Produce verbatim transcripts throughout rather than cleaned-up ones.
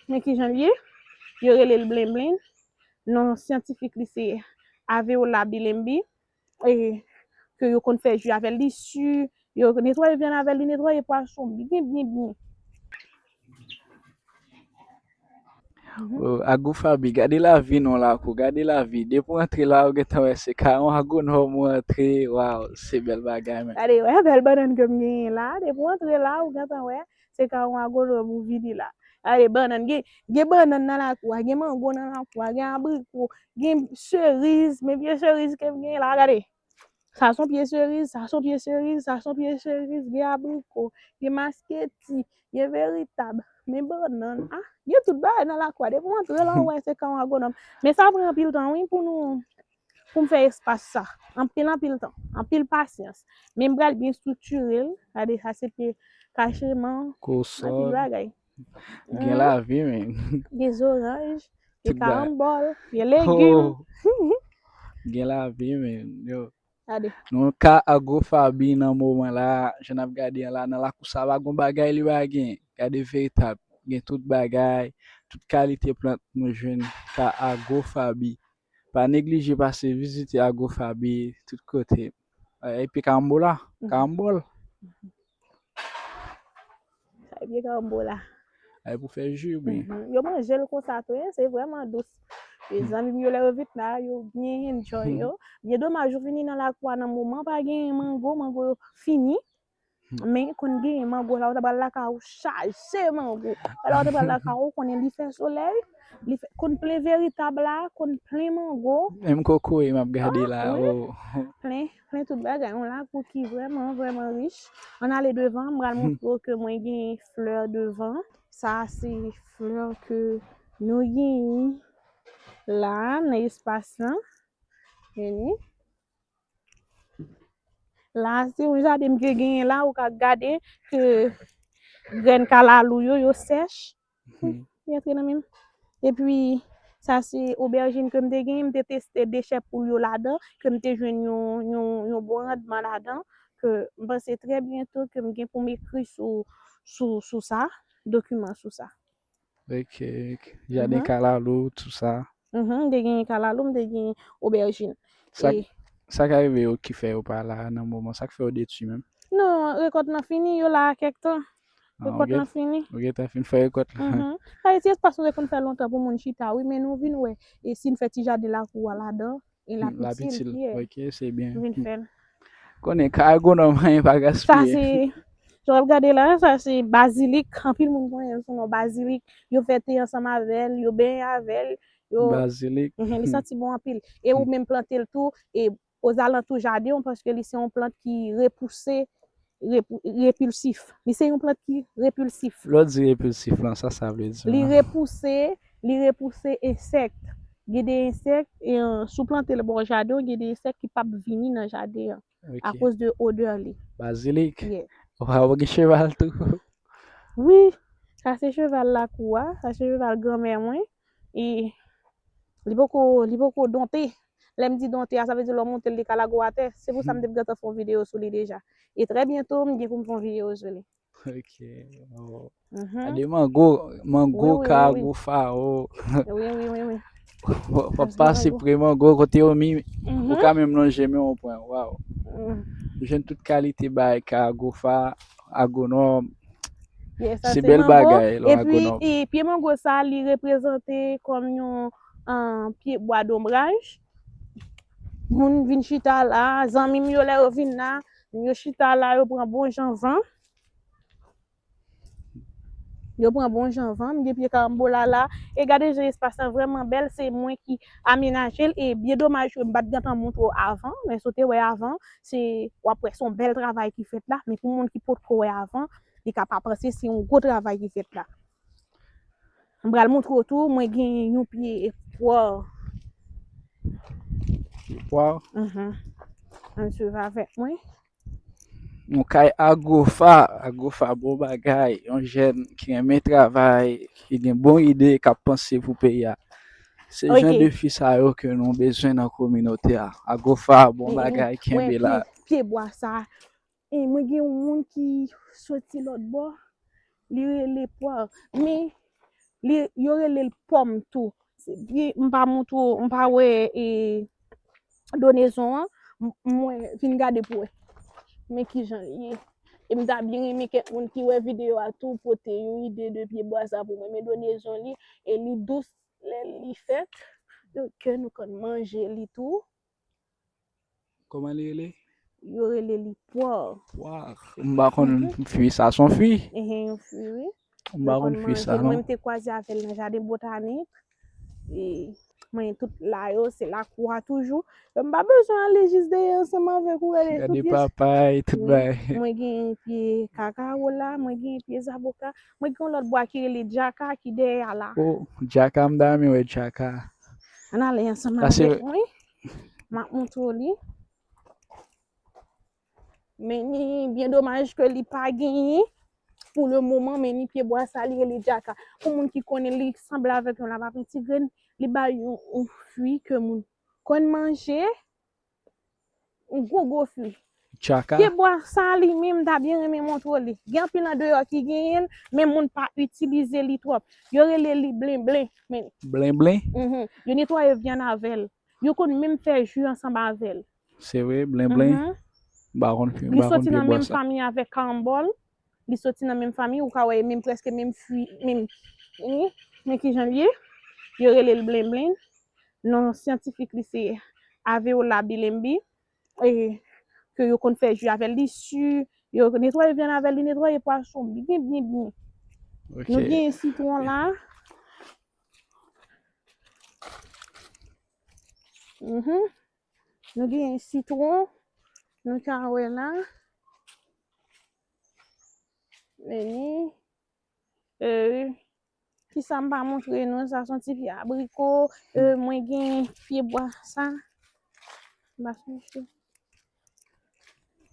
Men kijan l ye? Yo rele l blenblen. Non syantifik li se Aveola bilembi. E ke yo konn fè ji avè l. Li si, yo netwaye vyann avè l, li netwaye pwason byen, byen, byen. Oh, Agofabi, gade lavi non lakou, gade lavi. Depi w antre la, ou gentan wè se ka yon agonòm ou antre, waw, se bèl bagay, men. Gade, wè bèl bannann ke m genyen la, depi w antre la, ou gentan wè se ka yon agonòm ou vini la. Gade bannann, gen, gen bannann nan lakou a, gen mango nan lakou a, gen abriko, gen seriz, men pye seriz ke m genyen la, gade. Sa se yon pye seriz, sa se yon pye seriz, sa se yon pye seriz, gen abriko, gen masketi, gen veritab, men bannann, ah, gen tout bagay nan lakou a. Depi w antre la, ou wè se ka yon agonòm. Men sa pran anpil tan, wi, pou nou, pou m fè espas sa. Anpil, anpil tan, anpil pasyans. Men m pral byen estriktire l. Gade, sa se pye kacheman, anpil bagay. Gen lavi, men. Gen zoranj, gen karanbòl, gen legim. Gen lavi, men. Yo. Gade. Nou ka Agofabi nan moman la, jan n ap gade an la, nan lakou sa pa gon bagay li pa gen. Gade veritab, gen tout bagay, tout kalite plant nou jwenn ka Agofabi. Pa neglije pase vizite Agofabi tout kote. Epi karanbola, karanbòl. Sa e pye karanbola. Ay pou fè ji, wi. Mhm. Yo manje l konsa tou, hein, se vrèman dous. E zanmi m yo lè yo vin la, yo byen enjoy yo. Byen domaj ou vini nan lakou a nan moman pa gen mango, mango yo fini. Men konn gen mango la, ou ta pral lakay ou chaje mango. Lè ou ta pral lakay ou, konnen li fè solèy, li fè, konn plen veritab la, konn plen mango. Menm kokoye m ap gade la, oh. Plen, plen tout bagay. Yon lakou ki vrèman, vrèman rich. Ann ale devan, m pral montre w ke mwen gen flè devan. Sa se flè ke nou genyen la nan espas lan. Vini. La se yon jaden m te genyen la, ou ka gade ke grenn kalalou yo, yo sèch. Li antre nan men m. Epi sa se obèjin ke m te genyen, m te teste dechè poul yo ladan, ke m te jwenn yon, yon, yon bon randman ladan, ke m panse trè byento ke m gen pou m ekri sou, sou, sou sa, dokiman sou sa. Ok, ok. Jaden kalalou, tout sa. Mhm, m te gen kalalou, m te gen obèjin. Sa, e sa k arive yo ki fè yo pa la nan moman? Sa k fè yo detwi menm? Non, rekòt lan fini, yo la kèk tan. Ah, rekòt lan fini. Ou gentan fin fè rekòt lan. Mhm. Ayiti, espas nou te konn fè lontan pou moun chita, wi, men nou vin wè, e si n fè ti jaden lakou a ladan, e l ap itil, yeah. Ok, se byen. Nou vin fè l. Konnen, ka agonòm, anyen pa gaspiye. Sa se, jan w ap gade la, sa se bazilik. Anpil moun konnen l sou non bazilik. Yo fè te ansanm avè l, yo benyen avè l. Yo, bazilik. Mhm, li santi bon anpil. E ou menm plante l tou, e ozalantou jaden w, paske li se yon plant ki repouse, repou-, repilsif. Li se yon plant ki repilsif. Lè w di repilsif lan, sa sa vle di? Li repouse, li repouse ensèk. Gen de ensèk, e, si w plante l bò jaden w, gen de ensèk ki p ap vini nan jaden an akoz de odè li. Bazilik? Yeah. Waw, ou gen cheval tou? Wi, sa se cheval lakou a, sa se cheval granmè mwen. E li poko, li poko donte. Lè m di donte a, sa vle di lè w monte l, li ka lage w atè. Se pou sa m te gentan fè yon videyo sou li deja. E trè byento, m gen pou m fè yon videyo sou li. Ok. Oh. Mhm. Gade mango, mango ka gwo fa, oh. Wi, wi, wi, wi. W ap pase pre mango kote yo mi, ou ka menm lonje men w pran, waw. Ou jwenn tout kalite bagay ka gwo fa, agonòm. Se bèl bagay lè w agonòm. Epi, e, pye mango sa, li reprezante kòm yon, an, pye bwa donbraj. Moun vin chita la, zanmi m yo lè yo vin la, yo chita la, yo pran bon jan van. Yo pran bon jan van, m gen pye karanbola la. E gade jan espas lan vrèman bèl, se mwen ki amenaje l. E byen domaj ke m pa t gentan montre w avan, men si w te wè avan, se, w ap wè se yon bèl travay ki fèt la. Men pou moun ki potko wè avan, li ka pa panse se yon gwo travay ki fèt la. M pral montre w tou, mwen gen yon pye pwa. Pye pwa? Mhm. Ann swiv avèk mwen. Nou kay Agofa, Agofa bon bagay, yon jèn ki renmen travay, ki gen bon ide, k ap panse pou peyi a. Se jan de fi sa yo ke nou bezwen nan kominote a. Agofa bon bagay, kenbe la. Pye, pye bwa sa, e mwen gen yon moun ki soti lòt bò, li rele Pwa. Men, Li, yo rele l pòm tou. Se, m pa montre w, m pa wè e donezon an, m- mwen vin gade pou wè. Men kijan li ye. E m ta byen renmen kèk moun ki wè videyo a tou pote yon ide de pyebwa sa pou mwen. Men donezon li, e li dous lè li fèt. Donk, ke nou konn manje li tou. Kòman li rele? Yo rele li pwa. Pwa. M pa konn fwi sa, se yon fwi? Ehen, yon fwi, wi. M pa konn fwi sa, non. Mwen, m te kwaze avè l nan jaden botanik. E mwen, tout la yo, se lakou a toujou. M pa bezwen ale jis dèyè ansanm avèk ou, gade tout pyebwa. Papay, tout bagay. Mwen gen pye kakawo la, mwen gen pye zaboka, mwen gen yon lòt bwa ki rele djaka ki dèyè a la. Oh, djaka, m ta renmen wè djaka. Ann ale ansanm avèk mwen. M ap montre w li. Men ni, byen domaj ke li pa genyen pou le moman, men ni pyebwa sa, li rele djaka. Pou moun ki konnen, li sanble avèk yon lapapentye grenn, li bay yon, yon fwi ke moun konn manje, yon gwo, gwo fwi. Djaka. Pyebwa sa li menm, m ta byen renmen montre w li. Gen anpil andeyò ki genyen l, men moun pa itilize li twòp. Yo rele li blenblen. Men, blenblen? Mhm. Yo netwaye vyann avè l. Yo konn menm fè ji ansanm avè l. Se vre, blenblen. Mhm. M pa konn fwi, m pa konn pyebwa sa. Li soti nan menm fanmi avèk karanbòl. Li soti nan menm fanmi, ou ka wè menm, prèske menm fwi, menm, wi, men kijan l ye. Yo rele l blenblen. Non syantifik li se Aveola bilembi. E ke yo konn fè ji avè l, li si, yo netwaye vyann avè l, li netwaye pwason byen, byen, byen. Ok. Nou gen sitwon la. Mhm. Nou gen sitwon, nou ka wè la. Vini. E, kisa m pa montre nou, sa se yon ti pye abriko. E, mwen gen pyebwa sa. M pa sonje.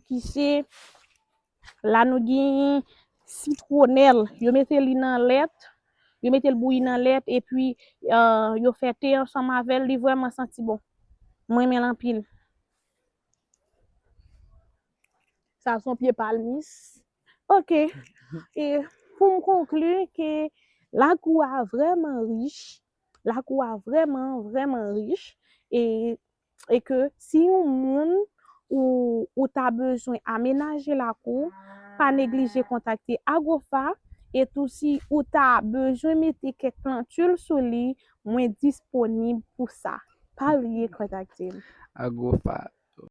Ki se, la nou gen sitwonèl. Yo mete li nan lèt. Yo mete l bouyi nan lèt, epi, e, yo fè te ansanm avè l. Li vrèman santi bon. Mwen renmen l anpil. Sa se yon pye palmis. Ok. E pou m konkli ke lakou a vrèman rich, lakou a vrèman, vrèman rich, e, e ke si yon moun ou, ou ta bezwen amenaje lakou, pa neglije kontakte Agrofa, e tou si ou ta bezwen mete kèk plantil sou li, mwen disponib pou sa. Pa bliye kontakte m. Agrofa.